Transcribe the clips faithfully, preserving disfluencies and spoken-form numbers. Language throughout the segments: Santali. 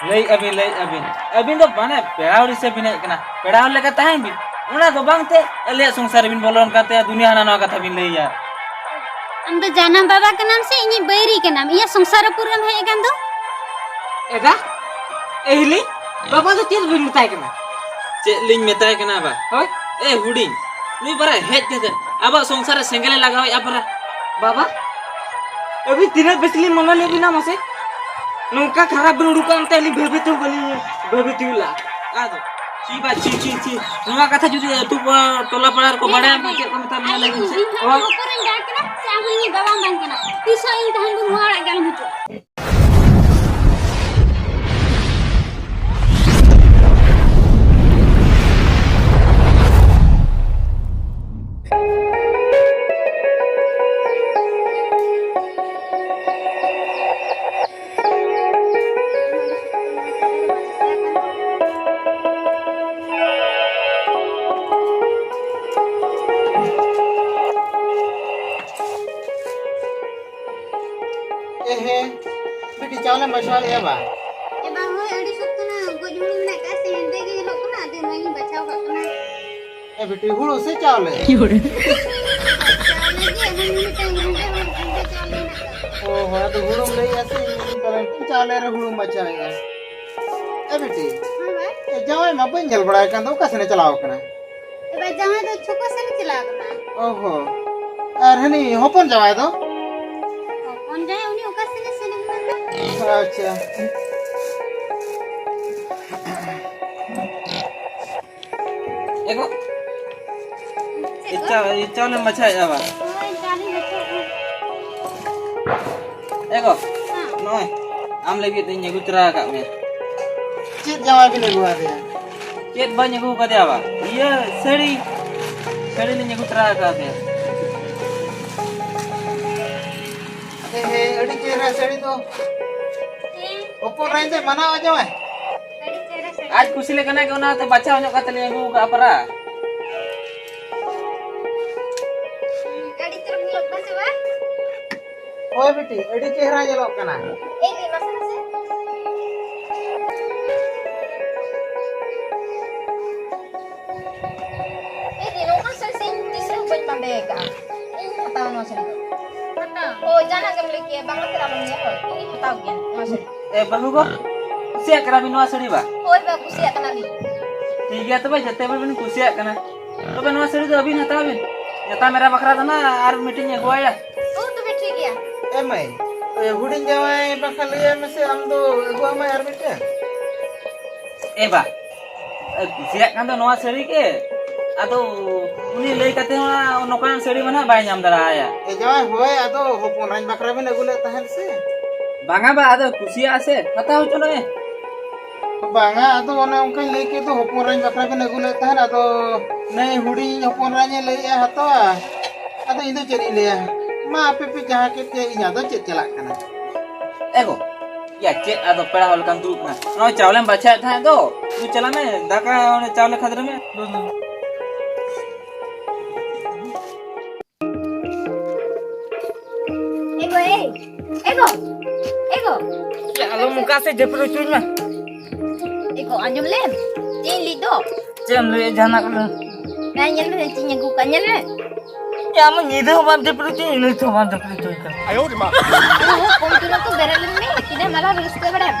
ᱞᱟᱹᱭᱮᱫᱼᱟ ᱵᱤᱱ, ᱞᱟᱹᱭᱮᱫᱼᱟ ᱵᱤᱱ, ᱟᱹᱵᱤᱱ ᱫᱚ ᱢᱟᱱᱮ ᱯᱮᱲᱟ ᱦᱚᱲ ᱦᱤᱥᱟᱹᱵ ᱵᱤᱱ ᱦᱮᱡ ᱟᱠᱟᱱᱟ, ᱯᱮᱲᱟ ᱦᱚᱲ ᱞᱮᱠᱟ ᱛᱟᱦᱮᱱ ᱵᱤᱱ᱾ ᱚᱱᱟ ᱫᱚ ᱵᱟᱝ ᱛᱮ ᱟᱞᱮᱭᱟᱜ ᱥᱚᱝᱥᱟᱨ ᱨᱮᱵᱤᱱ ᱵᱚᱞᱚᱱ ᱠᱟᱱ ᱛᱮ ᱫᱩᱱᱤᱭᱟᱹ ᱦᱟᱱᱟ ᱱᱚᱣᱟ ᱠᱟᱛᱷᱟ ᱵᱤᱱ ᱞᱟᱹᱭᱟ᱾ ᱟᱢ ᱫᱚ ᱡᱟᱱᱟᱢ ᱵᱟᱵᱟ ᱠᱟᱱᱟᱢ ᱥᱮ ᱤᱧᱤᱡ ᱵᱟᱹᱭᱨᱤ ᱠᱟᱱᱟᱢ? ᱤᱧᱟᱹᱜ ᱥᱚᱝᱥᱟᱨ ᱨᱟᱹᱯᱩᱫ ᱨᱮᱢ ᱦᱮᱡ ᱟᱠᱟᱱ ᱫᱚ? ᱮᱫᱟ, ᱮ ᱦᱤᱞᱤ, ᱵᱟᱵᱟ ᱫᱚ ᱪᱮᱫ ᱵᱤᱱ ᱢᱮᱛᱟᱭ ᱠᱟᱱᱟ? ᱪᱮᱫ ᱞᱤᱧ ᱢᱮᱛᱟᱭ ᱠᱟᱱᱟ ᱵᱟ? ᱦᱳᱭ᱾ ᱮ ᱦᱩᱰᱤᱧ, ᱱᱩᱭ ᱵᱟᱨᱟ ᱦᱮᱡ ᱠᱟᱛᱮ ᱟᱵᱚᱣᱟᱜ ᱥᱚᱝᱥᱟᱨ ᱨᱮ ᱥᱮᱸᱜᱮᱞᱮ ᱞᱟᱜᱟᱣᱮᱫᱼᱟ ᱯᱟᱨᱟ᱾ ᱵᱟᱵᱟ, ᱟᱹᱵᱤᱱ ᱛᱤᱱᱟᱹᱜ ᱵᱮᱥ ᱞᱤᱧ ᱢᱚᱱᱮ ᱞᱮᱫ ᱵᱤᱱᱟ ᱢᱟᱥᱮ? ᱱᱚᱝᱠᱟ ᱠᱷᱟᱨᱟᱯ ᱵᱤᱱ ᱩᱰᱩᱠᱚᱜᱼᱟ ᱢᱮᱱᱛᱮ ᱟᱹᱞᱤᱧ ᱵᱷᱟᱹᱵᱤ ᱛᱮᱦᱚᱸ ᱵᱟᱹᱞᱤᱧ ᱵᱷᱟᱹᱵᱤ ᱛᱤᱭᱳᱜ ᱞᱮᱫᱼᱟ᱾ ᱟᱫᱚ ᱪᱤ ᱵᱟ, ᱪᱤ, ᱪᱤ, ᱪᱤ᱾ ᱱᱚᱣᱟ ᱠᱟᱛᱷᱟ ᱡᱩᱫᱤ ᱟᱹᱛᱩ ᱯᱟᱲᱟ, ᱴᱚᱞᱟ ᱯᱟᱲᱟ ᱨᱮᱠᱚ ᱵᱟᱲᱟᱭᱟ, ᱢᱟ ᱪᱮᱫ ᱠᱚ ᱢᱮᱛᱟ ᱢᱮᱭᱟ ᱞᱟᱹᱭ ᱵᱤᱱ ᱥᱮ? ᱤᱧ ᱦᱚᱸ ᱦᱳᱭ᱾ ᱵᱚᱛᱚᱨᱤᱧ ᱫᱟᱲᱮ ᱠᱟᱱᱟ ᱥᱮ ᱟᱢ ᱦᱚᱸ ᱤᱧᱤᱡ ᱵᱟᱵᱟᱢ ᱵᱟᱝ ᱠᱟᱱᱟ᱾ ᱛᱤᱥ ᱦᱚᱸ ᱤᱧ ᱛᱟᱦᱮᱱ ᱫᱚ ᱱᱚᱣᱟ ᱚᱲᱟᱜ ᱜᱮ ᱟᱞᱚᱢ ᱦᱤᱡᱩᱜᱼᱟ᱾ ᱮ ᱦᱮᱸ, ᱵᱤᱴᱤ, ᱪᱟᱣᱞᱮᱢ ᱵᱟᱪᱷᱟᱣ ᱞᱮᱜᱼᱟ ᱵᱟ? ᱮ ᱵᱟ, ᱦᱳᱭ, ᱟᱹᱰᱤ ᱥᱚᱠᱛᱚ ᱱᱟ ᱜᱚᱡ ᱦᱩᱲᱩ ᱢᱮᱱᱟᱜ ᱟᱠᱟᱫ ᱥᱮ, ᱦᱮᱸᱫᱮ ᱜᱮ ᱧᱮᱞᱚᱜ ᱠᱟᱱᱟ, ᱟᱫᱚ ᱚᱱᱟᱜᱤᱧ ᱵᱟᱪᱷᱟᱣ ᱠᱟᱜ ᱠᱟᱱᱟ᱾ ᱮ ᱵᱤᱴᱤ, ᱦᱩᱲᱩ ᱥᱮ ᱪᱟᱣᱞᱮ? ᱪᱟᱣᱞᱮ ᱜᱮ, ᱮᱢᱚᱱ ᱢᱤᱫᱴᱟᱝ ᱦᱮᱸᱫᱮ ᱦᱚᱲ ᱦᱮᱸᱫᱮ ᱪᱟᱣᱞᱮ ᱢᱮᱱᱟᱜ ᱟᱠᱟᱫ᱾ ᱚ, ᱦᱳᱭ, ᱟᱫᱚ ᱦᱩᱲᱩᱢ ᱞᱟᱹᱭᱮᱜᱼᱟ ᱥᱮ, ᱤᱧ ᱯᱟᱞᱮᱱ ᱪᱟᱣᱞᱮ ᱨᱮ ᱦᱩᱲᱩᱢ ᱵᱟᱪᱷᱟᱣᱮᱜᱼᱟ᱾ ᱮ ᱵᱤᱴᱤ, ᱦᱮᱸ ᱵᱷᱟᱭ? ᱮ, ᱡᱟᱶᱟᱭ ᱢᱟ ᱵᱟᱹᱧ ᱧᱮᱞ ᱵᱟᱲᱟᱭ ᱠᱟᱱ ᱫᱚ, ᱚᱠᱟ ᱥᱮᱱᱮ ᱪᱟᱞᱟᱣ ᱠᱟᱱᱟ? ᱮ ᱵᱷᱟᱭ, ᱡᱟᱶᱟᱭ ᱫᱚ ᱪᱷᱚᱠᱚ ᱥᱮᱱᱮ ᱪᱟᱞᱟᱣ ᱠᱟᱱᱟ᱾ ᱚ ᱦᱚ, ᱟᱨ ᱦᱟᱹᱱᱤ ᱦᱚᱯᱚᱱ ᱡᱟᱶᱟᱭ ᱫᱚ? ᱦᱚᱯᱚᱱ ᱡᱟᱶᱟᱭ ᱩᱱᱤ ᱚᱠᱟ ᱥᱮᱱᱮ ᱥᱮᱱ ᱠᱟᱱᱟ? ᱟᱪᱪᱷᱟ᱾ ᱮ ᱜᱚ, ᱪᱮᱫ ᱜᱚ? ᱪᱟ-, ᱪᱟᱣᱞᱮᱢ ᱵᱟᱪᱷᱟᱣᱮᱫᱼᱟ ᱵᱟ? ᱦᱳᱭ, ᱪᱟᱣᱞᱮᱧ ᱵᱟᱪᱷᱟᱣᱮᱫᱼᱟ᱾ ᱮ ᱜᱚ, ᱦᱮᱸ᱾ ᱱᱚᱜᱼᱚᱭ, ᱟᱢ ᱞᱟᱹᱜᱤᱫ ᱤᱧ ᱟᱹᱜᱩ ᱛᱚᱨᱟ ᱟᱠᱟᱫ ᱢᱮᱭᱟ᱾ ᱪᱮᱫ ᱡᱟᱶᱟᱭ ᱵᱤᱱ ᱟᱹᱜᱩ ᱟᱫᱮᱭᱟ? ᱪᱮᱫ ᱵᱟᱹᱧ ᱟᱹᱜᱩ ᱟᱠᱟᱫᱮᱭᱟ ᱵᱟ? ᱤᱭᱟᱹ, ᱥᱟᱹᱲᱤ᱾ ᱥᱟᱹᱲᱤ ᱞᱤᱧ ᱟᱹᱜᱩ ᱛᱚᱨᱟ ᱟᱠᱟᱫᱮᱭᱟ᱾ ᱦᱮᱸ, ᱦᱮᱸ, ᱟᱹᱰᱤ ᱪᱮᱦᱨᱟ ᱥᱟᱹᱲᱤ ᱫᱚ᱾ ᱦᱮᱸ᱾ ᱦᱚᱯᱚᱱ ᱨᱟᱭ ᱫᱚᱭ ᱢᱟᱱᱟᱣᱟ ᱡᱟᱶᱟᱭ? ᱟᱹᱰᱤ ᱪᱮᱦᱨᱟ ᱥᱟᱹᱲᱤ᱾ ᱟᱡ ᱠᱩᱥᱤ ᱞᱮᱠᱟᱱᱟᱜ ᱜᱮ ᱚᱱᱟᱛᱮ ᱵᱟᱪᱷᱟᱣ ᱧᱚᱜ ᱠᱟᱛᱮ ᱞᱤᱧ ᱟᱹᱜᱩ ᱟᱠᱟᱫᱼᱟ ᱯᱟᱨᱟ᱾ ᱟᱹᱰᱤ ᱪᱚᱨᱚᱠ ᱧᱮᱞᱚᱜ ᱠᱟᱱᱟ ᱥᱮ ᱵᱟᱝ? ᱦᱳᱭ ᱵᱤᱴᱤ, ᱟᱹᱰᱤ ᱪᱮᱦᱨᱟ ᱧᱮᱞᱚᱜ ᱠᱟᱱᱟ᱾ ᱮᱭ ᱨᱮ, ᱢᱟᱥᱮ, ᱢᱟᱥᱮ᱾ ᱦᱳᱭ, ᱡᱟᱦᱟᱱᱟᱜ ᱜᱮᱢ ᱞᱟᱹᱭ ᱠᱮᱭᱟ, ᱵᱟᱝ ᱞᱟᱹᱭ ᱠᱮᱫᱟ ᱵᱚᱱ ᱜᱮ, ᱦᱳᱭ, ᱤᱧ ᱦᱟᱛᱟᱣ ᱜᱮᱭᱟ ᱱᱚᱣᱟ ᱥᱟᱹᱲᱤ᱾ ᱮ, ᱵᱟᱹᱦᱩ ᱜᱚ, ᱠᱩᱥᱤᱭᱟᱜ ᱠᱟᱱᱟ ᱵᱤᱱ ᱱᱚᱣᱟ ᱥᱟᱹᱲᱤ ᱵᱟ? ᱦᱳᱭ ᱵᱟ, ᱠᱩᱥᱤᱭᱟᱜ ᱠᱟᱱᱟᱞᱤᱧ᱾ ᱴᱷᱤᱠ ᱜᱮᱭᱟ ᱛᱚᱵᱮ, ᱡᱮᱛᱮ ᱵᱤᱱ ᱠᱩᱥᱤᱭᱟᱜ ᱠᱟᱱᱟ᱾ ᱛᱚᱵᱮ ᱱᱚᱣᱟ ᱥᱟᱹᱲᱤ ᱫᱚ ᱟᱹᱵᱤᱱ ᱦᱟᱛᱟᱣ ᱵᱤᱱ᱾ ᱡᱟᱛᱟᱢ ᱮᱨᱟ ᱵᱟᱠᱷᱨᱟ ᱫᱚ ᱱᱟᱜ ᱟᱨ ᱢᱤᱫᱴᱤᱡ ᱤᱧ ᱟᱹᱜᱩᱣᱟᱭᱟ᱾ ᱚ, ᱛᱚᱵᱮ ᱴᱷᱤᱠ ᱜᱮᱭᱟ᱾ ᱮ ᱢᱟᱹᱭ, ᱮ, ᱦᱩᱰᱤᱧ ᱡᱟᱶᱟᱭ ᱵᱟᱠᱷᱨᱟ ᱞᱟᱹᱭᱟᱭ ᱢᱮᱥᱮ, ᱟᱢ ᱫᱚ ᱟᱹᱜᱩᱣᱟᱢ ᱢᱮ ᱟᱨ ᱢᱤᱫᱴᱮᱱ᱾ ᱮ ᱵᱟ, ᱮ, ᱠᱩᱥᱤᱭᱟᱜ ᱠᱷᱟᱱ ᱫᱚ ᱱᱚᱣᱟ ᱥᱟᱹᱲᱤ ᱜᱮ᱾ ᱟᱫᱚ ᱩᱱᱤ ᱞᱟᱹᱭ ᱠᱟᱛᱮ ᱦᱚᱸ ᱱᱚᱝᱠᱟᱱ ᱥᱟᱹᱲᱤ ᱢᱟ ᱱᱟᱜ ᱵᱟᱭ ᱧᱟᱢ ᱫᱟᱲᱮᱭᱟᱭᱟ᱾ ᱮ ᱡᱟᱶᱟᱭ, ᱦᱳᱭ, ᱟᱫᱚ ᱦᱚᱯᱚᱱ ᱟᱧ ᱵᱟᱠᱷᱨᱟ ᱵᱤᱱ ᱟᱹᱜᱩ ᱞᱮᱫ ᱛᱟᱦᱮᱸᱫ ᱥᱮ? ᱵᱟᱝᱟ ᱵᱟ, ᱟᱫᱚ ᱠᱩᱥᱤᱭᱟᱜᱼᱟ ᱥᱮ, ᱦᱟᱛᱟᱣ ᱦᱚᱪᱚ ᱱᱚᱜᱼᱚᱭ᱾ ᱵᱟᱝᱟ, ᱟᱫᱚ ᱚᱱᱮ ᱚᱱᱠᱟᱧ ᱞᱟᱹᱭ ᱠᱮᱫ ᱫᱚ, ᱦᱚᱯᱚᱱ ᱟᱧ ᱵᱟᱠᱷᱨᱟ ᱵᱤᱱ ᱟᱹᱜᱩ ᱞᱮᱫ ᱛᱟᱦᱮᱸᱫ, ᱟᱫᱚ ᱱᱟᱹᱭ ᱦᱩᱰᱤᱧ ᱦᱚᱯᱚᱱ ᱟᱧᱮ ᱞᱟᱹᱭᱮᱫᱼᱟ ᱦᱟᱛᱟᱣᱟ᱾ ᱟᱫᱚ ᱤᱧ ᱫᱚ ᱪᱮᱫ ᱤᱧ ᱞᱟᱹᱭᱟ? ᱢᱟ, ᱟᱯᱮ ᱯᱮ ᱡᱟᱦᱟᱸ ᱠᱮᱫ ᱪᱮᱫ, ᱤᱧ ᱟᱫᱚ ᱪᱮᱫ ᱪᱟᱞᱟᱜ ᱠᱟᱱᱟ? ᱮ ᱜᱚ, ᱭᱟ ᱪᱮᱫ ᱟᱫᱚ ᱯᱮᱲᱟ ᱦᱚᱲ ᱞᱮᱠᱟᱢ ᱫᱩᱲᱩᱵ ᱠᱟᱱᱟ? ᱱᱚᱜᱼᱚᱭ ᱪᱟᱣᱞᱮᱢ ᱵᱟᱪᱷᱟᱣᱮᱫ ᱛᱟᱦᱮᱸᱫ ᱫᱚ, ᱫᱩ ᱪᱟᱞᱟᱜ ᱢᱮ, ᱫᱟᱠᱟ ᱚᱱᱮ ᱪᱟᱣᱞᱮ ᱠᱷᱟᱫᱽᱨᱮ ᱢᱮ᱾ ᱮ ᱜᱚ, ᱮᱭ, ᱮ ᱜᱚ, ᱮ ᱜᱚ᱾ ᱪᱮᱫ ᱟᱞᱚᱢ ᱚᱱᱠᱟ ᱥᱮ ᱡᱟᱹᱯᱤᱫ ᱦᱚᱪᱚᱧ ᱢᱮ᱾ ᱮ ᱜᱚ, ᱟᱸᱡᱚᱢ ᱞᱮᱢ, ᱪᱮᱫ ᱤᱧ ᱞᱟᱹᱭ ᱫᱚ? ᱪᱮᱫ ᱮᱢ ᱞᱟᱹᱭᱮᱫ ᱡᱟᱦᱟᱱᱟᱜ ᱠᱟᱱᱟ? ᱱᱟ ᱧᱮᱞ ᱢᱮ, ᱪᱮᱫ ᱤᱧ ᱟᱹᱜᱩ ᱠᱟᱜ, ᱧᱮᱞ ᱢᱮ᱾ ᱮ, ᱟᱢ ᱧᱤᱫᱟᱹ ᱦᱚᱸ ᱵᱟᱢ ᱡᱟᱹᱯᱤᱫ ᱦᱚᱪᱚᱧ, ᱧᱤᱫᱟᱹ ᱦᱚᱸ ᱵᱟᱢ ᱡᱟᱹᱯᱤᱫ ᱦᱚᱪᱚᱧ ᱠᱟᱱᱟ᱾ ᱟᱭᱳ ᱨᱮ ᱢᱟ᱾ ᱟᱨᱦᱚᱸ ᱠᱚᱢ ᱪᱩᱞᱩᱝ ᱛᱚ ᱵᱮᱨᱮᱫ ᱞᱮᱱ ᱢᱮ, ᱛᱤᱱᱟᱹᱜ ᱢᱟᱨᱟᱝ ᱨᱟᱹᱥᱠᱟᱹ ᱵᱟᱲᱟᱭᱟᱢ᱾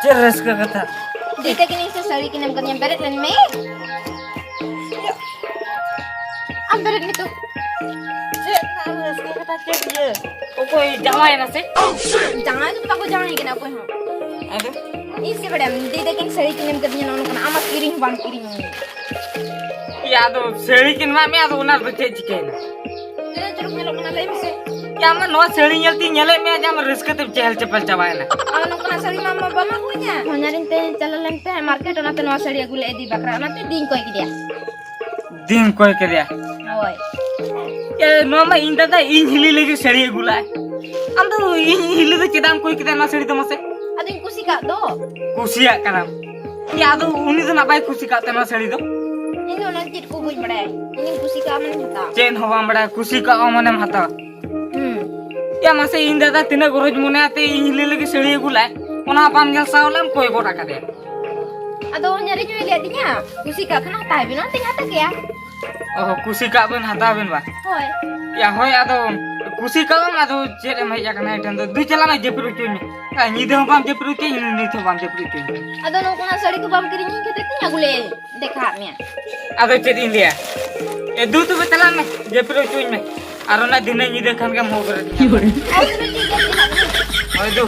ᱪᱮᱫ ᱨᱟᱹᱥᱠᱟᱹ ᱠᱟᱛᱷᱟ? ᱫᱤᱫᱤ ᱛᱟᱹᱠᱤᱱ ᱤᱧ ᱥᱮ ᱥᱟᱹᱲᱤ ᱠᱤᱱ ᱮᱢ ᱠᱟᱫᱤᱧᱟ, ᱵᱮᱨᱮᱫ ᱞᱮᱱ ᱢᱮ᱾ ᱟᱢ ᱵᱮᱨᱮᱫ ᱱᱤᱛᱚᱜ᱾ ᱪᱮᱫ ᱨᱮᱱᱟᱜ ᱨᱟᱹᱥᱠᱟᱹ ᱠᱟᱛᱷᱟ, ᱪᱮᱫ ᱤᱭᱟᱹ? ᱚᱠᱚᱭ ᱡᱟᱶᱟᱭᱮᱱᱟ ᱥᱮ? ᱡᱟᱶᱟᱭ ᱫᱚ ᱵᱟᱠᱚ ᱡᱟᱶᱟᱭ ᱠᱟᱱᱟ ᱚᱠᱚᱭ ᱦᱚᱸ᱾ ᱟᱫᱚ? ᱤᱧ ᱥᱮ ᱵᱟᱲᱟᱭᱟᱢ, ᱫᱤᱫᱤ ᱛᱟᱹᱠᱤᱱ ᱥᱟᱹᱲᱤ ᱠᱤᱱ ᱮᱢ ᱠᱟᱫᱤᱧᱟ, ᱱᱚᱜᱼᱚ ᱱᱚᱝᱠᱟᱱᱟᱜ, ᱟᱢᱟᱜ ᱠᱤᱨᱤᱧ ᱦᱚᱸ ᱵᱟᱢ ᱠᱤᱨᱤᱧ ᱟᱹᱧᱟ᱾ ᱭᱟ, ᱟᱫᱚ ᱥᱟᱹᱲᱤ ᱠᱤᱱ ᱮᱢᱟᱜ ᱢᱮᱭᱟ, ᱟᱫᱚ ᱚᱱᱟ ᱨᱮᱫᱚ ᱪᱮᱫ ᱪᱤᱠᱟᱹᱭᱮᱱᱟ? ᱛᱤᱱᱟᱹᱜ ᱪᱚᱨᱚᱠ ᱧᱮᱞᱚᱜ ᱠᱟᱱᱟ, ᱞᱟᱹᱭ ᱢᱮᱥᱮ᱾ ᱭᱟ, ᱟᱢ ᱢᱟ ᱱᱚᱣᱟ ᱥᱟᱹᱲᱤ ᱧᱮᱞ ᱛᱤᱧ ᱧᱮᱞᱮᱫ ᱢᱮᱭᱟ ᱡᱮ ᱟᱢ ᱨᱟᱹᱥᱠᱟᱹ ᱛᱮᱢ ᱪᱮᱦᱮᱞ ᱪᱮᱯᱮᱞ ᱪᱟᱵᱟᱭᱮᱱᱟ᱾ ᱟᱫᱚ ᱱᱚᱝᱠᱟᱱᱟᱜ ᱥᱟᱹᱲᱤ ᱢᱟ ᱟᱢ ᱢᱟ ᱵᱟᱢ ᱟᱹᱜᱩᱣᱟᱹᱧᱟ᱾ ᱦᱚᱧᱦᱟᱨᱤᱧ ᱛᱮ ᱪᱟᱞᱟᱣ ᱞᱮᱱ ᱛᱟᱦᱮᱸᱫ ᱢᱟᱨᱠᱮᱴ, ᱚᱱᱟᱛᱮ ᱱᱚᱣᱟ ᱥᱟᱹᱲᱤ ᱟᱹᱜᱩ ᱞᱮ ᱤᱫᱤ ᱵᱟᱠᱷᱨᱟ, ᱚᱱᱟᱛᱮ ᱫᱤᱱ ᱠᱚᱭ ᱠᱮᱫᱮᱭᱟ᱾ ᱫᱤᱱ ᱠᱚᱭ ᱠᱮᱫᱮᱭᱟ? ᱦᱳᱭ᱾ ᱮ, ᱱᱚᱣᱟ ᱢᱟ ᱤᱧ ᱫᱟᱫᱟ ᱤᱧ ᱦᱤᱞᱤ ᱞᱟᱹᱜᱤᱫ ᱥᱟᱹᱲᱤ ᱟᱹᱜᱩ ᱞᱟᱜᱼᱟᱭ᱾ ᱟᱢ ᱫᱚ ᱤᱧ ᱦᱤᱞᱤ ᱫᱚ ᱪᱮᱫᱟᱜ ᱮᱢ ᱠᱚᱭ ᱠᱮᱫᱟ ᱱᱚᱣᱟ ᱥᱟᱹᱲᱤ ᱫᱚ ᱢᱟᱥᱮ? ᱟᱫᱚᱧ ᱠᱩᱥᱤ ᱠᱟᱜ ᱫᱚ᱾ ᱠᱩᱥᱤᱭᱟᱜ ᱠᱟᱱᱟᱢ? ᱭᱟ, ᱟᱫᱚ ᱩᱱᱤ ᱫᱚ ᱱᱟᱜ ᱵᱟᱭ ᱠᱩᱥᱤ ᱠᱟᱜ ᱛᱮ ᱱᱚᱣᱟ ᱥᱟᱹᱲᱤ ᱫᱚ? ᱤᱧ ᱫᱚ ᱚᱱᱟ ᱪᱮᱫ ᱠᱚ ᱵᱟᱹᱧ ᱵᱟᱲᱟᱭᱟ᱾ ᱤᱧᱤᱧ ᱠᱩᱥᱤ ᱠᱟᱜᱼᱟ ᱢᱟᱱᱮᱧ ᱦᱟᱛᱟᱣᱟ᱾ ᱪᱮᱫ ᱦᱚᱸ ᱵᱟᱢ ᱵᱟᱲᱟᱭᱟ, ᱠᱩᱥᱤ ᱠᱟᱜᱼᱟ ᱢᱟᱱᱮᱢ ᱦᱟᱛᱟᱣᱟ᱾ ᱦᱩᱸ᱾ ᱭᱟ, ᱢᱟᱥᱮ ᱤᱧ ᱫᱟᱫᱟ ᱛᱤᱱᱟᱹᱜ ᱜᱚᱨᱚᱡᱽ ᱢᱚᱱᱮᱭᱟ ᱛᱮ ᱤᱧ ᱦᱤᱞᱤ ᱞᱟᱹᱜᱤᱫ ᱥᱟᱹᱲᱤ ᱟᱹᱜᱩ ᱞᱟᱜᱼᱟᱭ, ᱚᱱᱟ ᱵᱟᱢ ᱧᱮᱞ ᱥᱟᱦᱟᱣ ᱞᱮᱢ ᱠᱚᱭ ᱜᱚᱫ ᱟᱠᱟᱫᱮᱭᱟ᱾ ᱟᱫᱚ ᱚᱧᱟᱨᱤᱧ ᱦᱩᱭ ᱞᱮᱫ ᱛᱤᱧᱟ, ᱠᱩᱥᱤ ᱠᱟᱜ ᱠᱷᱟᱱ ᱦᱟᱛᱟᱣ ᱵᱤᱱ, ᱚᱱᱟᱛᱮᱧ ᱦᱟᱛᱟᱣ ᱠᱮᱭᱟ᱾ ᱚ, ᱠᱩᱥᱤ ᱠᱟᱜ ᱵᱤᱱ ᱦᱟᱛᱟᱣ ᱵᱤᱱ ᱵᱟ᱾ ᱦᱳᱭ᱾ ᱭᱟ ᱦᱳᱭ, ᱟᱫᱚ ᱠᱩᱥᱤ ᱠᱟᱣᱟᱢ, ᱟᱫᱚ ᱪᱮᱫ ᱮᱢ ᱦᱮᱡ ᱟᱠᱟᱱᱟ ᱤᱧ ᱴᱷᱮᱱ ᱫᱚ? ᱫᱩ ᱪᱟᱞᱟᱜ ᱢᱮ, ᱡᱟᱹᱯᱤᱫ ᱦᱚᱪᱚᱧ ᱢᱮ᱾ ᱟᱨ ᱧᱤᱫᱟᱹ ᱦᱚᱸ ᱵᱟᱢ ᱡᱟᱹᱯᱤᱫ ᱦᱚᱪᱚᱧ, ᱱᱤᱛ ᱦᱚᱸ ᱵᱟᱢ ᱡᱟᱹᱯᱤᱫ ᱦᱚᱪᱚᱧ᱾ ᱟᱫᱚ ᱱᱚᱝᱠᱟᱱᱟᱜ ᱥᱟᱹᱲᱤ ᱠᱚ ᱵᱟᱢ ᱠᱤᱨᱤᱧ ᱤᱧ ᱠᱷᱟᱹᱛᱤᱨ ᱛᱤᱧ ᱟᱹᱜᱩ ᱞᱮ ᱫᱮᱠᱷᱟᱣᱟᱫ ᱢᱮᱭᱟ᱾ ᱟᱫᱚ ᱪᱮᱫ ᱤᱧ ᱞᱟᱹᱭᱟ? ᱮ, ᱫᱩ ᱛᱚᱵᱮ ᱪᱟᱞᱟᱜ ᱢᱮ, ᱡᱟᱹᱯᱤᱫ ᱦᱚᱪᱚᱧ ᱢᱮ᱾ ᱟᱨ ᱚᱱᱟ ᱫᱷᱤᱱᱟᱹᱝ ᱧᱤᱫᱟᱹ ᱠᱷᱟᱱ ᱜᱮᱢ ᱦᱚᱦᱚ ᱜᱚᱫ ᱟᱹᱫᱤᱧᱟ᱾ ᱟᱨ ᱛᱚᱵᱮ ᱴᱷᱤᱠ ᱜᱮᱭᱟ, ᱪᱟᱞᱟᱜ ᱢᱮ᱾ ᱦᱳᱭ, ᱫᱩ᱾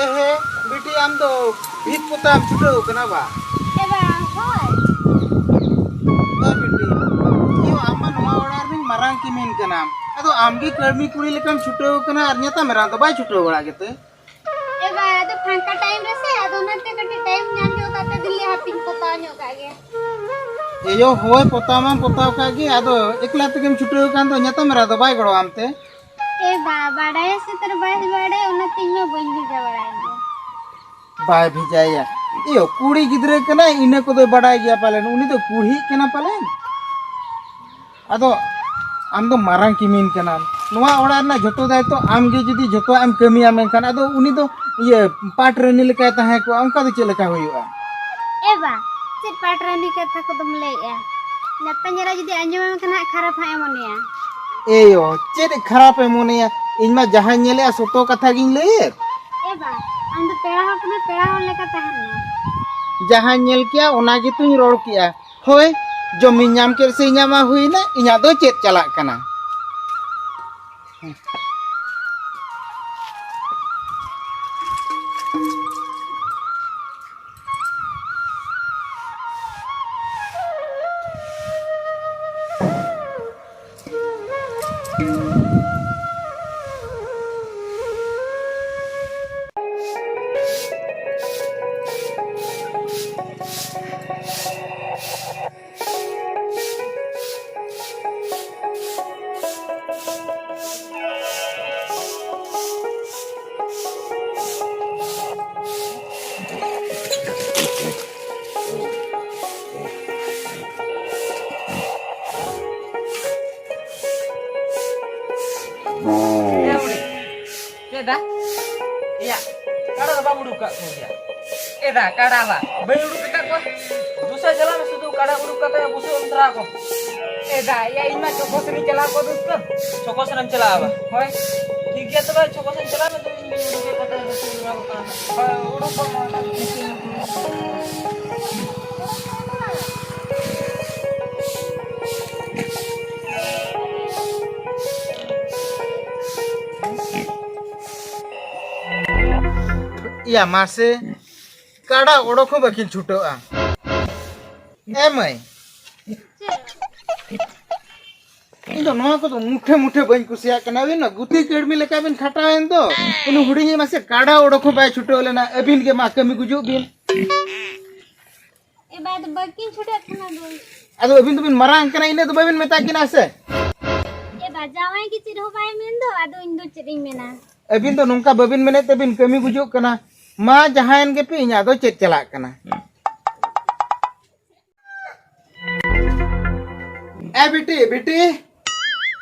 ᱮᱦᱮ, ᱵᱤᱴᱤ, ᱟᱢ ᱫᱚ ᱵᱷᱤᱛ ᱯᱚᱛᱟᱣ ᱮᱢ ᱪᱷᱩᱴᱟᱹᱣ ᱠᱟᱱᱟ ᱵᱟ? ᱮ ᱵᱟ, ᱦᱳᱭ᱾ ᱮ ᱵᱤᱴᱤ, ᱤᱭᱟᱹ, ᱟᱢ ᱢᱟ ᱱᱚᱣᱟ ᱚᱲᱟᱜ ᱨᱤᱱᱤᱡ ᱢᱟᱨᱟᱝ ᱠᱤᱢᱤᱱ ᱠᱟᱱᱟᱢ, ᱟᱫᱚ ᱟᱢ ᱜᱮ ᱠᱟᱹᱲᱢᱤ ᱠᱩᱲᱤ ᱞᱮᱠᱟᱢ ᱪᱷᱩᱴᱟᱹᱣ ᱠᱟᱱᱟ ᱟᱨ ᱧᱟᱛᱟᱢ ᱮᱨᱟ ᱫᱚ ᱵᱟᱭ ᱪᱷᱩᱴᱟᱹᱣ ᱵᱟᱲᱟᱜ ᱜᱮᱛᱮ? ᱮ ᱵᱟ, ᱟᱫᱚ ᱯᱷᱟᱸᱠᱟ ᱴᱟᱭᱤᱢ ᱨᱮᱥᱮ, ᱟᱫᱚ ᱚᱱᱟᱛᱮ ᱠᱟᱹᱴᱤᱡ ᱴᱟᱭᱤᱢ ᱧᱟᱢ ᱧᱚᱜ ᱠᱟᱛᱮ ᱫᱤᱞᱤ ᱦᱟᱯᱤᱧ ᱯᱚᱛᱟᱣ ᱧᱚᱜ ᱠᱟᱜ ᱜᱮ᱾ ᱮᱭᱳ, ᱦᱳᱭ, ᱯᱚᱛᱟᱣ ᱢᱟᱢ ᱯᱚᱛᱟᱣ ᱠᱟᱜ ᱜᱮ, ᱟᱫᱚ ᱮᱠᱞᱟ ᱛᱮᱜᱮᱢ ᱪᱷᱩᱴᱟᱹᱣ ᱟᱠᱟᱱ ᱫᱚ, ᱧᱟᱛᱟᱢ ᱮᱨᱟ ᱫᱚ ᱵᱟᱭ ᱜᱚᱲᱚ ᱟᱢ ᱛᱮ? ᱮ ᱵᱟ, ᱵᱟᱰᱟᱭᱟ ᱥᱮ ᱛᱟᱨ ᱵᱟᱭ ᱵᱟᱰᱟᱭᱟ, ᱚᱱᱟᱛᱮ ᱤᱧ ᱢᱟ ᱵᱟᱹᱧ ᱵᱷᱮᱡᱟ ᱵᱟᱲᱟᱭ ᱜᱮᱭᱟ᱾ ᱵᱟᱭ ᱵᱷᱮᱡᱟᱭᱟ? ᱮᱭᱳ, ᱠᱩᱲᱤ ᱜᱤᱫᱽᱨᱟᱹ ᱠᱟᱱᱟᱭ, ᱤᱱᱟᱹ ᱠᱚᱫᱚᱭ ᱵᱟᱰᱟᱭ ᱜᱮᱭᱟ ᱯᱟᱞᱮᱱ, ᱩᱱᱤ ᱫᱚ ᱠᱩᱲᱦᱤᱜ ᱠᱟᱱᱟ ᱯᱟᱞᱮᱱ᱾ ᱟᱫᱚ ᱟᱢ ᱫᱚ ᱢᱟᱨᱟᱝ ᱠᱤᱢᱤᱱ ᱠᱟᱱᱟᱢ, ᱱᱚᱣᱟ ᱚᱲᱟᱜ ᱨᱮᱱᱟᱜ ᱡᱷᱚᱛᱚ ᱫᱟᱭᱤᱛᱛᱚ ᱟᱢ ᱜᱮ ᱡᱩᱫᱤ ᱡᱷᱚᱛᱚᱣᱟᱜ ᱮᱢ ᱠᱟᱹᱢᱤᱭᱟ, ᱢᱮᱱᱠᱷᱟᱱ ᱟᱫᱚ ᱩᱱᱤ ᱫᱚ, ᱤᱭᱟᱹ, ᱯᱟᱴ ᱨᱟᱹᱱᱤ ᱞᱮᱠᱟᱭ ᱛᱟᱦᱮᱸ ᱠᱚᱜᱼᱟ, ᱚᱱᱠᱟ ᱫᱚ ᱪᱮᱫ ᱞᱮᱠᱟ ᱦᱩᱭᱩᱜᱼᱟ? ᱮ ᱵᱟ, ᱪᱮᱫ ᱯᱟᱴ ᱨᱟᱹᱱᱤ ᱠᱟᱛᱷᱟ ᱠᱚᱫᱚᱢ ᱞᱟᱹᱭᱮᱜᱼᱟ? ᱧᱟᱛᱟᱧ ᱮᱨᱟ ᱡᱩᱫᱤ ᱟᱸᱡᱚᱢᱟᱢ ᱠᱷᱟᱱ ᱦᱟᱸᱜ ᱠᱷᱟᱨᱟᱯ ᱦᱟᱸᱜ ᱮ ᱢᱚᱱᱮᱭᱟ᱾ ᱮᱭᱳ, ᱪᱮᱫ ᱠᱷᱟᱨᱟᱯ ᱮ ᱢᱚᱱᱮᱭᱟ? ᱤᱧ ᱢᱟ ᱡᱟᱦᱟᱸᱧ ᱧᱮᱞᱮᱜᱼᱟ ᱥᱚᱛᱚ ᱠᱟᱛᱷᱟ ᱜᱤᱧ ᱞᱟᱹᱭᱮᱫ᱾ ᱮ ᱵᱟ, ᱟᱢ ᱫᱚ ᱯᱮᱲᱟ ᱦᱚᱲ ᱠᱟᱱᱟ, ᱯᱮᱲᱟ ᱦᱚᱲ ᱞᱮᱠᱟ ᱛᱟᱦᱮᱱ ᱢᱮ᱾ ᱡᱟᱦᱟᱸᱧ ᱧᱮᱞ ᱠᱮᱜᱼᱟ ᱚᱱᱟ ᱜᱮᱛᱚᱧ ᱨᱚᱲ ᱠᱮᱜᱼᱟ᱾ ᱦᱳᱭ, ᱡᱚᱢᱤᱧ ᱧᱟᱢ ᱠᱮᱫ ᱥᱮ ᱤᱧᱟᱹᱜ ᱢᱟ ᱦᱩᱭᱱᱟ, ᱤᱧᱟᱹᱜ ᱫᱚ ᱪᱮᱫ ᱪᱟᱞᱟᱜ ᱠᱟᱱᱟ? ᱭᱟ, ᱠᱟᱰᱟ ᱫᱚ ᱵᱟᱢ ᱩᱰᱩᱠ ᱠᱟᱜ ᱠᱚ ᱜᱮᱭᱟ᱾ ᱮᱫᱟ, ᱠᱟᱰᱟ ᱵᱟ, ᱵᱟᱹᱧ ᱩᱰᱩᱠ ᱟᱠᱟᱫ ᱠᱚᱣᱟ᱾ ᱫᱩᱥᱨᱟ ᱪᱟᱞᱟᱜ ᱢᱮ, ᱥᱩᱫᱷᱩ ᱠᱟᱰᱟ ᱩᱰᱩᱠ ᱠᱟᱛᱮ ᱵᱩᱥᱩᱵ ᱮᱢ ᱛᱷᱟᱨᱟᱣ ᱠᱚ᱾ ᱮᱫᱟ, ᱭᱟ, ᱤᱧ ᱢᱟ ᱪᱚᱠᱚ ᱥᱮᱱᱤᱧ ᱪᱟᱞᱟᱣ ᱠᱚᱜ ᱫᱚ᱾ ᱪᱚᱠᱚ ᱥᱮᱱᱮᱢ ᱪᱟᱞᱟᱜᱼᱟ ᱵᱟ? ᱦᱳᱭ᱾ ᱴᱷᱤᱠ ᱜᱮᱭᱟ ᱛᱚᱵᱮ, ᱪᱚᱠᱚ ᱥᱮᱱ ᱪᱟᱞᱟᱜ ᱢᱮ, ᱛᱚᱵᱮ ᱤᱧ ᱩᱰᱩᱠ ᱠᱟᱛᱮ ᱵᱩᱥᱩᱵ ᱮᱢᱟ ᱠᱚ ᱠᱟᱱᱟ᱾ ᱦᱳᱭ, ᱩᱰᱩᱠ ᱠᱚᱜ ᱢᱟ᱾ ᱭᱟ ᱢᱟᱥᱮ, ᱠᱟᱰᱟ ᱚᱰᱚᱠ ᱦᱚᱸ ᱵᱟᱹᱠᱤᱱ ᱪᱷᱩᱴᱟᱹᱜᱼᱟ᱾ ᱮ ᱢᱟᱹᱭ, ᱤᱧ ᱫᱚ ᱱᱚᱣᱟ ᱠᱚᱫᱚ ᱢᱩᱴᱷᱟᱹ ᱢᱩᱴᱷᱟᱹ ᱵᱟᱹᱧ ᱠᱩᱥᱤᱭᱟᱜ ᱠᱟᱱᱟ᱾ ᱟᱹᱵᱤᱱ ᱢᱟ ᱜᱩᱛᱤ ᱠᱟᱹᱲᱢᱤ ᱞᱮᱠᱟ ᱵᱤᱱ ᱠᱷᱟᱴᱟᱣᱮᱱ ᱫᱚ, ᱩᱱᱤ ᱦᱩᱰᱤᱧᱤᱡ ᱢᱟᱥᱮ ᱠᱟᱰᱟ ᱚᱰᱚᱠ ᱦᱚᱸ ᱵᱟᱭ ᱪᱷᱩᱴᱟᱹᱣ ᱞᱮᱱᱟ᱾ ᱟᱹᱵᱤᱱ ᱜᱮ ᱢᱟ ᱠᱟᱹᱢᱤ ᱜᱩᱡᱩᱜ ᱵᱤᱱ᱾ ᱮ ᱵᱟ, ᱟᱫᱚ ᱵᱟᱹᱠᱤᱱ ᱪᱷᱩᱴᱟᱹᱜ ᱠᱟᱱᱟ ᱫᱚ᱾ ᱟᱫᱚ ᱟᱹᱵᱤᱱ ᱫᱚᱵᱤᱱ ᱢᱟᱨᱟᱝ ᱠᱟᱱᱟ, ᱤᱱᱟᱹ ᱫᱚ ᱵᱟᱹᱵᱤᱱ ᱢᱮᱛᱟ ᱠᱤᱱᱟ ᱥᱮ? ᱮ ᱵᱟ, ᱡᱟᱶᱟᱭ ᱜᱮ ᱪᱮᱫ ᱦᱚᱸ ᱵᱟᱭ ᱢᱮᱱ ᱫᱚ, ᱟᱫᱚ ᱤᱧ ᱫᱚ ᱪᱮᱫ ᱤᱧ ᱢᱮᱱᱟ? ᱟᱹᱵᱤᱱ ᱫᱚ ᱱᱚᱝᱠᱟ ᱵᱟᱹᱵᱤᱱ ᱢᱮᱱᱮᱫ ᱛᱮᱵᱤᱱ ᱠᱟᱹᱢᱤ ᱜᱩᱡᱩᱜ ᱠᱟᱱᱟ᱾ ᱢᱟ ᱡᱟᱦᱟᱸᱭᱮᱱ ᱜᱮᱯᱮ, ᱤᱧᱟᱹᱜ ᱫᱚ ᱪᱮᱫ ᱪᱟᱞᱟᱜ ᱠᱟᱱᱟ? ᱮ ᱵᱤᱴᱤ, ᱵᱤᱴᱤ,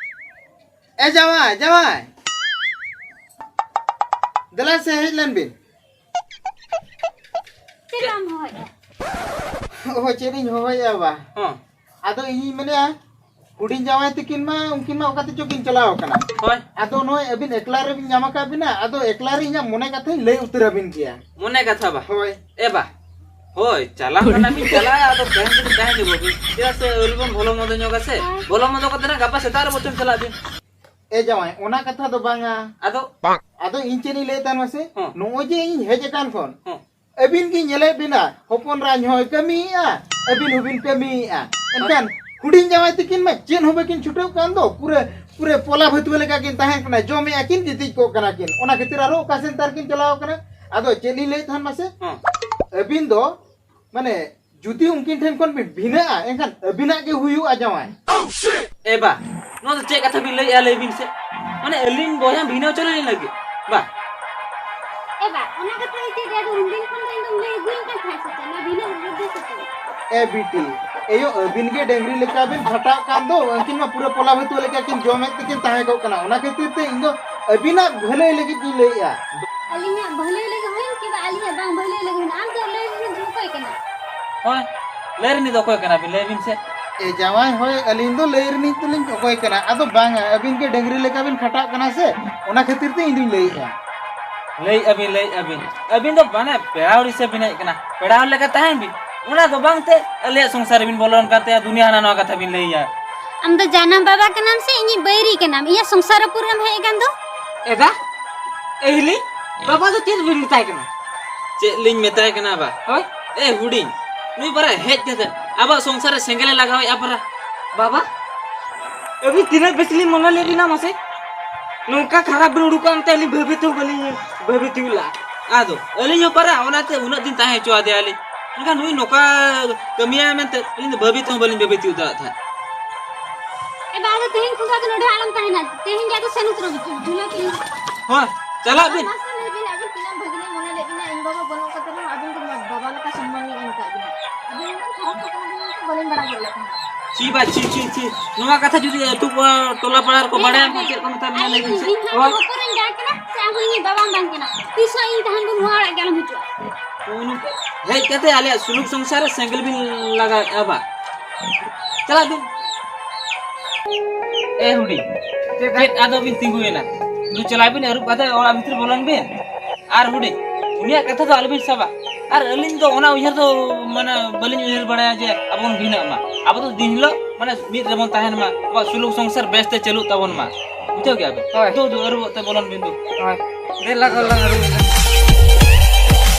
ᱮ ᱡᱟᱶᱟᱭ, ᱡᱟᱶᱟᱭ, ᱫᱮᱞᱟ ᱥᱮ ᱦᱮᱡ ᱞᱮᱱ ᱵᱤᱱ᱾ ᱪᱮᱫ ᱞᱟᱝ ᱦᱚᱦᱚᱭᱮᱫᱼᱟ? ᱚ, ᱪᱮᱫ ᱤᱧ ᱦᱚᱦᱚᱭᱮᱫᱼᱟ ᱵᱟ? ᱦᱚᱸ᱾ ᱟᱫᱚ ᱤᱧᱤᱧ ᱢᱮᱱᱮᱫᱼᱟ, ᱦᱩᱰᱤᱧ ᱡᱟᱶᱟᱭ ᱛᱟᱹᱠᱤᱱ ᱢᱟ, ᱩᱱᱠᱤᱱ ᱢᱟ ᱚᱠᱟ ᱛᱮᱪᱚ ᱠᱤᱱ ᱪᱟᱞᱟᱣ ᱟᱠᱟᱱᱟ᱾ ᱦᱳᱭ᱾ ᱟᱫᱚ ᱱᱚᱜᱼᱚᱭ ᱟᱹᱵᱤᱱ ᱮᱠᱞᱟ ᱨᱮᱵᱤᱱ ᱧᱟᱢ ᱟᱠᱟᱫ ᱵᱤᱱᱟ, ᱟᱫᱚ ᱮᱠᱞᱟ ᱨᱮ ᱤᱧᱟᱹᱜ ᱢᱚᱱᱮ ᱠᱟᱛᱷᱟᱧ ᱞᱟᱹᱭ ᱩᱛᱟᱹᱨ ᱟᱵᱤᱱ ᱜᱮᱭᱟ᱾ ᱢᱚᱱᱮ ᱠᱟᱛᱷᱟ ᱵᱟ? ᱦᱳᱭ᱾ ᱮ ᱵᱟ, ᱦᱳᱭ, ᱪᱟᱞᱟᱣ ᱠᱟᱱᱟ ᱵᱤᱱ ᱪᱟᱞᱟᱜᱼᱟ, ᱟᱫᱚ ᱛᱟᱦᱮᱸ ᱫᱚᱵᱤᱱ ᱛᱟᱦᱮᱸ ᱜᱮ ᱵᱟᱹᱵᱤᱱ᱾ ᱪᱮᱫᱟᱜ ᱥᱮ ᱟᱹᱣᱨᱤ ᱵᱚᱱ ᱵᱷᱚᱞᱚ ᱢᱚᱫᱚ ᱧᱚᱜᱟ ᱥᱮ᱾ ᱦᱳᱭ᱾ ᱵᱷᱚᱞᱚ ᱢᱚᱫᱚ ᱠᱟᱛᱮ ᱱᱟᱜ ᱜᱟᱯᱟ ᱥᱮᱛᱟᱜ ᱨᱮ ᱵᱚᱨᱪᱚᱢ ᱪᱟᱞᱟᱜ ᱵᱤᱱ᱾ ᱮ ᱡᱟᱶᱟᱭ, ᱚᱱᱟ ᱠᱟᱛᱷᱟ ᱫᱚ ᱵᱟᱝᱟ᱾ ᱟᱫᱚ? ᱟᱫᱚ ᱤᱧ ᱪᱮᱫ ᱤᱧ ᱞᱟᱹᱭᱮᱫ ᱛᱟᱦᱮᱱ ᱢᱟᱥᱮ? ᱦᱚᱸ᱾ ᱱᱚᱜᱼᱚᱭ ᱡᱮ ᱤᱧ ᱦᱮᱡ ᱟᱠᱟᱱ ᱠᱷᱚᱱ, ᱦᱚᱸ᱾ ᱟᱹᱵᱤᱱ ᱜᱮ ᱧᱮᱞᱮᱫ ᱵᱤᱱᱟ, ᱦᱚᱯᱚᱱ ᱨᱟᱡᱽ ᱦᱚᱸᱭ ᱠᱟᱹᱢᱤᱭᱮᱫᱼᱟ, ᱟᱹᱵᱤᱱ ᱦᱚᱸᱵᱤᱱ ᱠᱟᱹᱢᱤᱭᱮᱫᱼᱟ᱾ ᱮᱱᱠᱷᱟᱱ ᱦᱩᱰᱤᱧ ᱡᱟᱶᱟᱭ ᱛᱟᱹᱠᱤᱱ ᱢᱟ ᱪᱮᱫ ᱦᱚᱸ ᱵᱟᱹᱠᱤᱱ ᱪᱷᱩᱴᱟᱹᱣ ᱠᱟᱱ ᱫᱚ, ᱯᱩᱨᱟᱹ, ᱯᱩᱨᱟᱹ ᱯᱚᱞᱟ ᱵᱷᱟᱹᱛᱩᱣᱟᱹ ᱞᱮᱠᱟ ᱠᱤᱱ ᱛᱟᱦᱮᱸ ᱠᱟᱱᱟ, ᱡᱚᱢᱮᱫᱼᱟ ᱠᱤᱱ, ᱜᱤᱛᱤᱡ ᱠᱚᱜ ᱠᱟᱱᱟ ᱠᱤᱱ᱾ ᱚᱱᱟ ᱠᱷᱟᱹᱛᱤᱨ ᱟᱨᱚ ᱚᱠᱟ ᱥᱮᱱ ᱛᱟᱨ ᱠᱤᱱ ᱪᱟᱞᱟᱣ ᱠᱟᱱᱟ᱾ ᱟᱫᱚ ᱪᱮᱫ ᱞᱤᱧ ᱞᱟᱹᱭᱮᱫ ᱛᱟᱦᱮᱱ ᱢᱟᱥᱮ? ᱦᱚᱸ᱾ ᱟᱹᱵᱤᱱ ᱫᱚ, ᱢᱟᱱᱮ, ᱡᱩᱫᱤ ᱩᱱᱠᱤᱱ ᱴᱷᱮᱱ ᱠᱷᱚᱱ ᱵᱤᱱ ᱵᱷᱤᱱᱟᱹᱜᱼᱟ, ᱮᱱᱠᱷᱟᱱ ᱟᱹᱵᱤᱱᱟᱜ ᱜᱮ ᱦᱩᱭᱩᱜᱼᱟ ᱡᱟᱶᱟᱭ᱾ ᱮ ᱵᱟ, ᱱᱚᱣᱟ ᱫᱚ ᱪᱮᱫ ᱠᱟᱛᱷᱟ ᱵᱤᱱ ᱞᱟᱹᱭᱮᱜᱼᱟ, ᱞᱟᱹᱭ ᱵᱤᱱ ᱥᱮ? ᱢᱟᱱᱮ, ᱟᱹᱞᱤᱧ ᱵᱚᱭᱦᱟ ᱵᱷᱤᱱᱟᱹ ᱦᱚᱪᱚ ᱞᱤᱧ ᱞᱟᱹᱜᱤᱫ? ᱵᱟ᱾ ᱮ ᱵᱟ, ᱚᱱᱟ ᱠᱟᱛᱷᱟ ᱫᱚ ᱪᱮᱫ ᱨᱮ? ᱟᱫᱚ ᱩᱱᱫᱤᱱ ᱠᱷᱚᱱ ᱫᱚ ᱤᱧ ᱫᱚᱢ ᱞᱟᱹᱭ ᱟᱹᱜᱩᱧ ᱠᱟᱱ ᱛᱟᱦᱮᱸᱫ ᱥᱮ ᱪᱮᱫ? ᱚᱱᱟ ᱵᱷᱤᱱᱟᱹ ᱩᱫᱽᱫᱮᱥᱥᱚ ᱛᱮ᱾ ᱮ ᱵᱤᱴᱤ, ᱮᱭᱳ, ᱟᱹᱵᱤᱱ ᱜᱮ ᱰᱟᱹᱝᱨᱤ ᱞᱮᱠᱟ ᱵᱤᱱ ᱠᱷᱟᱴᱟᱜ ᱠᱟᱱ ᱫᱚ, ᱩᱱᱠᱤᱱ ᱢᱟ ᱯᱩᱨᱟᱹ ᱯᱚᱞᱟ ᱵᱷᱟᱹᱛᱩᱣᱟᱹ ᱞᱮᱠᱟ ᱠᱤᱱ ᱡᱚᱢᱮᱫ ᱛᱮᱠᱤᱱ ᱛᱟᱦᱮᱸ ᱠᱚᱜ ᱠᱟᱱᱟ᱾ ᱚᱱᱟ ᱠᱷᱟᱹᱛᱤᱨ ᱛᱮ ᱤᱧ ᱫᱚ ᱟᱹᱵᱤᱱᱟᱜ ᱵᱷᱟᱹᱞᱟᱹᱭ ᱞᱟᱹᱜᱤᱫ ᱜᱤᱧ ᱞᱟᱹᱭᱮᱜᱼᱟ᱾ ᱟᱹᱞᱤᱧᱟᱜ ᱵᱷᱟᱹᱞᱟᱹᱭ ᱞᱟᱹᱜᱤᱫ ᱦᱩᱭᱮᱱ ᱠᱤ ᱵᱟ ᱟᱹᱞᱤᱧᱟᱜ ᱵᱟᱝ ᱵᱷᱟᱹᱞᱟᱹᱭ ᱞᱟᱹᱜᱤᱫ ᱦᱩᱭᱮᱱ, ᱟᱢ ᱫᱚ ᱞᱟᱹᱭ ᱨᱤᱱᱤᱡ ᱫᱚ ᱚᱠᱚᱭ ᱠᱟᱱᱟ? ᱦᱳᱭ, ᱞᱟᱹᱭ ᱨᱤᱱᱤᱡ ᱫᱚ ᱚᱠᱚᱭ ᱠᱟᱱᱟ ᱵᱤᱱ? ᱞᱟᱹᱭ ᱵᱤᱱ ᱥᱮ᱾ ᱮ ᱡᱟᱶᱟᱭ, ᱦᱳᱭ, ᱟᱹᱞᱤᱧ ᱫᱚ ᱞᱟᱹᱭ ᱨᱤᱱᱤᱡ ᱫᱚᱞᱤᱧ ᱚᱠᱚᱭ ᱠᱟᱱᱟ, ᱟᱫᱚ ᱵᱟᱝᱟ, ᱟᱹᱵᱤᱱ ᱜᱮ ᱰᱟᱹᱝᱨᱤ ᱞᱮᱠᱟ ᱵᱤᱱ ᱠᱷᱟᱴᱟᱜ ᱠᱟᱱᱟ ᱥᱮ, ᱚᱱᱟ ᱠᱷᱟᱹᱛᱤᱨ ᱛᱮ ᱤᱧ ᱫᱩᱧ ᱞᱟᱹᱭᱮᱫᱼᱟ᱾ ᱞᱟᱹᱭᱮᱫᱼᱟ ᱵᱤᱱ, ᱞᱟᱹᱭᱮᱫᱼᱟ ᱵᱤᱱ, ᱟᱹᱵᱤᱱ ᱫᱚ ᱢᱟᱱᱮ ᱯᱮᱲᱟ ᱦᱚᱲ ᱦᱤᱥᱟᱹᱵ ᱵᱤᱱ ᱦᱮᱡ ᱠᱟᱱᱟ, ᱯᱮᱲᱟ ᱦᱚᱲ ᱞᱮᱠᱟ ᱛᱟᱦᱮᱱ ᱵᱤᱱ, ᱚᱱᱟ ᱫᱚ ᱵᱟᱝ ᱛᱮ ᱟᱞᱮᱭᱟᱜ ᱥᱚᱝᱥᱟᱨ ᱨᱮᱵᱤᱱ ᱵᱚᱞᱚᱱ ᱠᱟᱱ ᱛᱮ ᱫᱩᱱᱤᱭᱟᱹ ᱦᱟᱱᱟ ᱱᱚᱣᱟ ᱠᱟᱛᱷᱟ ᱵᱤᱱ ᱞᱟᱹᱭᱮᱫᱼᱟ᱾ ᱟᱢ ᱫᱚ ᱡᱟᱱᱟᱢ ᱵᱟᱵᱟ ᱠᱟᱱᱟᱢ ᱥᱮ ᱤᱧᱤᱡ ᱵᱟᱹᱭᱨᱤ ᱠᱟᱱᱟᱢ? ᱤᱧᱟᱹᱜ ᱥᱚᱝᱥᱟᱨ ᱨᱟᱹᱯᱩᱫ ᱨᱮᱢ ᱦᱮᱡ ᱟᱠᱟᱱ ᱫᱚ᱾ ᱮᱫᱟ, ᱮ ᱦᱤᱞᱤ, ᱵᱟᱵᱟ ᱫᱚ ᱪᱮᱫ ᱵᱤᱱ ᱢᱮᱛᱟᱭ ᱠᱟᱱᱟ? ᱪᱮᱫ ᱞᱤᱧ ᱢᱮᱛᱟᱭ ᱠᱟᱱᱟ ᱵᱟ? ᱦᱳᱭ? ᱮ ᱦᱩᱰᱤᱧ, ᱱᱩᱭ ᱯᱟᱨᱟ ᱦᱮᱡ ᱠᱟᱛᱮ ᱟᱵᱚᱣᱟᱜ ᱥᱚᱝᱥᱟᱨ ᱨᱮ ᱥᱮᱸᱜᱮᱞᱮ ᱞᱟᱜᱟᱣᱮᱫᱼᱟ ᱯᱟᱨᱟ᱾ ᱵᱟᱵᱟ, ᱟᱹᱵᱤᱱ ᱛᱤᱱᱟᱹᱜ ᱵᱮᱥ ᱞᱤᱧ ᱢᱚᱱᱮ ᱞᱮᱫ ᱵᱤᱱᱟ ᱢᱟᱥᱮ? ᱱᱚᱝᱠᱟ ᱠᱷᱟᱨᱟᱯ ᱵᱤᱱ ᱩᱰᱩᱠᱚᱜᱼᱟ ᱢᱮᱱᱛᱮ ᱟᱹᱞᱤᱧ ᱵᱷᱟᱹᱵᱤ ᱛᱮᱦᱚᱸ ᱵᱟᱹᱞᱤᱧ ᱵᱷᱟᱹᱵᱤ ᱛᱤᱭᱳᱜ ᱞᱟᱜᱼᱟ᱾ ᱟᱫᱚ ᱟᱹᱞᱤᱧ ᱦᱚᱸ ᱯᱟᱨᱟ ᱚᱱᱟᱛᱮ ᱩᱱᱟᱹᱜ ᱫᱤᱱ ᱛᱟᱦᱮᱸ ᱦᱚᱪᱚ ᱟᱫᱮᱭᱟᱞᱤᱧ᱾ ᱢᱮᱱᱠᱷᱟᱱ ᱱᱩᱭ ᱱᱚᱝᱠᱟ ᱠᱟᱹᱢᱤᱭᱟ ᱢᱮᱱᱛᱮ ᱟᱹᱞᱤᱧ ᱫᱚ ᱵᱷᱟᱹᱵᱤ ᱛᱮᱦᱚᱸ ᱵᱟᱹᱞᱤᱧ ᱵᱷᱟᱹᱵᱤ ᱛᱤᱭᱳᱜ ᱫᱟᱲᱮᱭᱟᱜ ᱛᱟᱦᱮᱸᱫ᱾ ᱮ ᱵᱟ, ᱟᱫᱚ ᱛᱮᱦᱮᱧ ᱠᱷᱚᱱ ᱫᱚ ᱟᱫᱚ ᱱᱚᱰᱮ ᱟᱞᱚᱢ ᱛᱟᱦᱮᱱᱟ᱾ ᱛᱮᱦᱮᱧ ᱜᱮ ᱟᱫᱚ ᱥᱮᱱ ᱩᱛᱟᱹᱨᱚᱜ ᱢᱮ᱾ ᱡᱷᱩᱞᱟᱹ ᱠᱤᱱ ᱦᱳᱭ, ᱪᱟᱞᱟᱜ ᱵᱤᱱ᱾ ᱢᱟᱥᱮ ᱞᱟᱹᱭ ᱵᱤᱱ, ᱟᱹᱵᱤᱱ ᱛᱤᱱᱟᱹᱜ ᱵᱷᱟᱹᱜᱤ ᱞᱤᱧ ᱢᱚᱱᱮ ᱞᱮᱫ ᱵᱤᱱᱟ, ᱤᱧ ᱵᱟᱵᱟ ᱵᱟᱹᱱᱩᱜ ᱠᱟᱛᱮ ᱨᱮᱦᱚᱸ ᱟᱹᱵᱤᱱ ᱫᱚ ᱵᱟᱵᱟ ᱞᱮᱠᱟ ᱥᱚᱱᱢᱟᱱ ᱞᱤᱧ ᱮᱢ ᱟᱠᱟᱫ ᱵᱤᱱᱟ᱾ ᱟᱹᱵᱤᱱ ᱦᱩᱱᱟᱹᱝ ᱠᱷᱟᱨᱟᱯ ᱠᱟᱛᱷᱟ ᱵᱤᱱ ᱢᱮᱱᱛᱮ ᱵᱟᱹᱞᱤᱧ ᱵᱟᱲᱟᱭ ᱜᱚᱫ ᱞᱮᱫ ᱛᱟᱦᱮᱸᱫ᱾ ᱪᱤ ᱵᱟ, ᱪᱤ, ᱪᱤ, ᱪᱤ᱾ ᱱᱚᱣᱟ ᱠᱟᱛᱷᱟ ᱡᱩᱫᱤ ᱟᱹᱛᱩ, ᱟ, ᱴᱚᱞᱟ ᱯᱟᱲᱟ ᱨᱮᱠᱚ ᱦᱮᱸ, ᱵᱟᱲᱟᱭᱟ, ᱟᱫᱚ ᱪᱮᱫ ᱠᱚ ᱢᱮᱛᱟ ᱵᱤᱱᱟ ᱞᱟᱹᱭ ᱟᱹᱞᱤᱧ ᱵᱤᱱ ᱥᱮ? ᱤᱧ ᱦᱚᱸ ᱦᱳᱭ᱾ ᱵᱚᱛᱚᱨ ᱤᱧ ᱫᱟᱭ ᱠᱟᱱᱟ ᱥᱮ ᱟᱢ ᱦᱚᱸ ᱤᱧᱤᱡ ᱵᱟᱵᱟᱢ ᱵᱟᱝ ᱠᱟᱱᱟ? ᱛᱤᱥ ᱦᱚᱸ ᱤᱧ ᱛᱟᱦᱮᱱ ᱫᱚ ᱱᱚᱣᱟ ᱚᱲᱟᱜ ᱜᱮ ᱟᱞᱚᱢ ᱦᱤᱡᱩᱜᱼᱟ᱾ ᱩᱱᱠᱩ ᱦᱮᱡ ᱠᱟᱛᱮ ᱟᱞᱮᱭᱟᱜ ᱥᱩᱞᱩᱠ ᱥᱚᱝᱥᱟᱨ ᱨᱮ ᱥᱮᱸᱜᱮᱞ ᱵᱤᱱ ᱞᱟᱜᱟᱣᱮᱫᱼᱟ ᱵᱟ? ᱪᱟᱞᱟᱜ ᱵᱤᱱ᱾ ᱮ ᱦᱩᱰᱤᱧ, ᱪᱮᱫ ᱟᱫᱚ ᱵᱤᱱ ᱛᱤᱸᱜᱩᱭᱮᱱᱟ? ᱫᱩ ᱪᱟᱞᱟᱜ ᱵᱤᱱ, ᱟᱹᱨᱩᱵ ᱠᱟᱛᱮ ᱚᱲᱟᱜ ᱵᱷᱤᱛᱨᱤ ᱵᱚᱞᱚᱱ ᱵᱤᱱ᱾ ᱟᱨ ᱦᱩᱰᱤᱧ, ᱩᱱᱤᱭᱟᱜ ᱠᱟᱛᱷᱟ ᱫᱚ ᱟᱞᱚᱵᱤᱱ ᱥᱟᱵᱟ᱾ ᱟᱨ ᱟᱹᱞᱤᱧ ᱫᱚ ᱚᱱᱟ ᱩᱭᱦᱟᱹᱨ ᱫᱚ ᱢᱟᱱᱮ ᱵᱟᱹᱞᱤᱧ ᱩᱭᱦᱟᱹᱨ ᱵᱟᱲᱟᱭᱟ ᱡᱮ ᱟᱵᱚ ᱵᱚᱱ ᱵᱷᱤᱱᱟᱹᱜ ᱢᱟ᱾ ᱟᱵᱚ ᱫᱚ ᱫᱤᱱ ᱦᱤᱞᱳᱜ ᱢᱟᱱᱮ ᱢᱤᱫ ᱨᱮᱵᱚᱱ ᱛᱟᱦᱮᱱ ᱢᱟ, ᱟᱵᱚᱣᱟᱜ ᱥᱩᱞᱩᱠ ᱥᱚᱝᱥᱟᱨ ᱵᱮᱥᱛᱮ ᱪᱟᱹᱞᱩᱜ ᱛᱟᱵᱚᱱ ᱢᱟ᱾ ᱵᱩᱡᱷᱟᱹᱣ ᱠᱮᱜᱼᱟ ᱵᱤᱱ? ᱦᱳᱭ᱾ ᱫᱩ, ᱫᱩ, ᱟᱹᱨᱩᱵᱚᱜ ᱛᱮ ᱵᱚᱞᱚᱱ ᱵᱤᱱ ᱫᱩ᱾ ᱦᱳᱭ᱾ ᱫᱮᱞᱟ ᱜᱚ ᱞᱟᱝ ᱟᱹᱨᱩᱵ ᱞᱮᱱ᱾